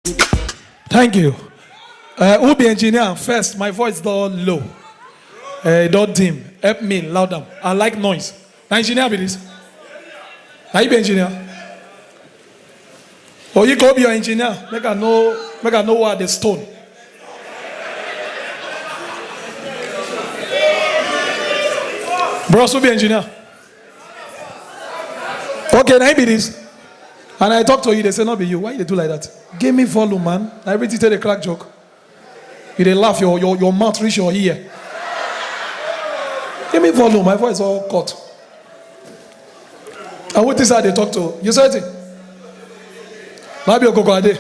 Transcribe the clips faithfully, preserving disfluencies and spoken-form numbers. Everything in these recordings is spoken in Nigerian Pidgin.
Thank you. Uh, who be engineer? First, my voice don low. Uh, e don dim. Help me loud am. I like noise. Na engineer be this? Na you be engineer? Or you go be your engineer? Make I know, make I know what the stone. Bros, who be engineer? Okay, na him be this. And I talk to you, they say, "No be you. Why you dey do like that?" Give me volume, man. Na everything take dey crack joke. You dey laugh, your, your, your mouth reach your ear. Give me volume. My voice all cut. And what is that they talk to? You said it. Na be Okoko I dey.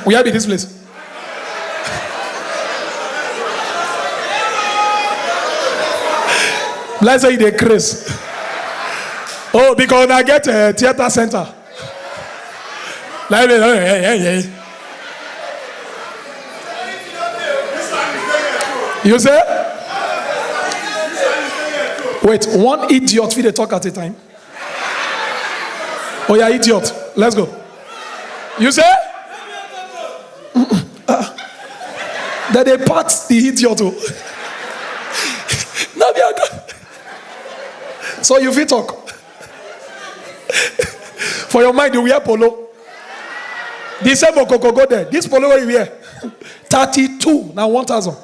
Where be this place? Like say you dey craze. Oh, because I get a theater center. Like, hey, hey, hey, hey. You say? Wait, one idiot fit dey talk at a time. Oh yeah, idiot. Let's go. You say? That they part the idiot. Oh. No, be a God. So you fit talk. For your mind, you wear polo. The same Okoko go there. This polo wey you wear, thirty-two, now one thousand.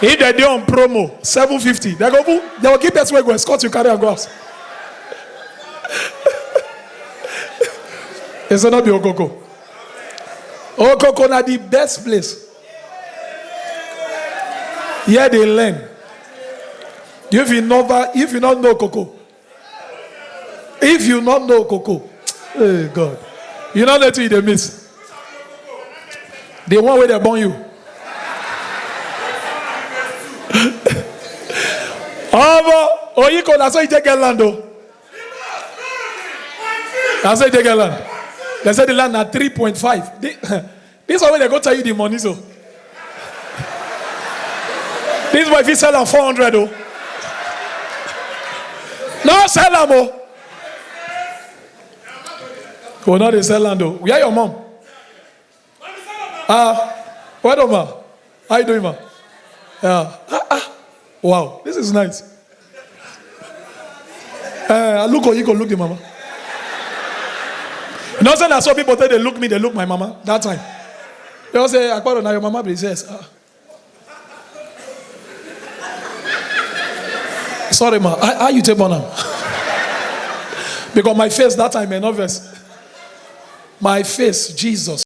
If they dey on promo, seven fifty. They go, they will give person wey go escort you, carry am go house. It's not be Okoko. Okoko na the best place. Here they learn. If you never, if you not know Okoko, if you not know Okoko, hey God, you know that you dey miss. The one wey dey born you. Omo, Oyiko, na so you take get land o. Na so you take get land. They say the land na three point five. The, this one wey they go tell you the money so. This boy fit sell am four hundred o. No sell am o. We no dey sell land o. Where your mom? Ah, well done, ma. How you doing, ma? Yeah. Ah, ah. Wow, this is nice. Eh, I look or you go look the mama. You know, say na so people take dey look me, dey look my mama that time. They all say, "Akparo, na your mama be this?" Yes. Ah. Sorry, ma. How, how you take born am? Because my face that time, eh, no vex. My face, Jesus.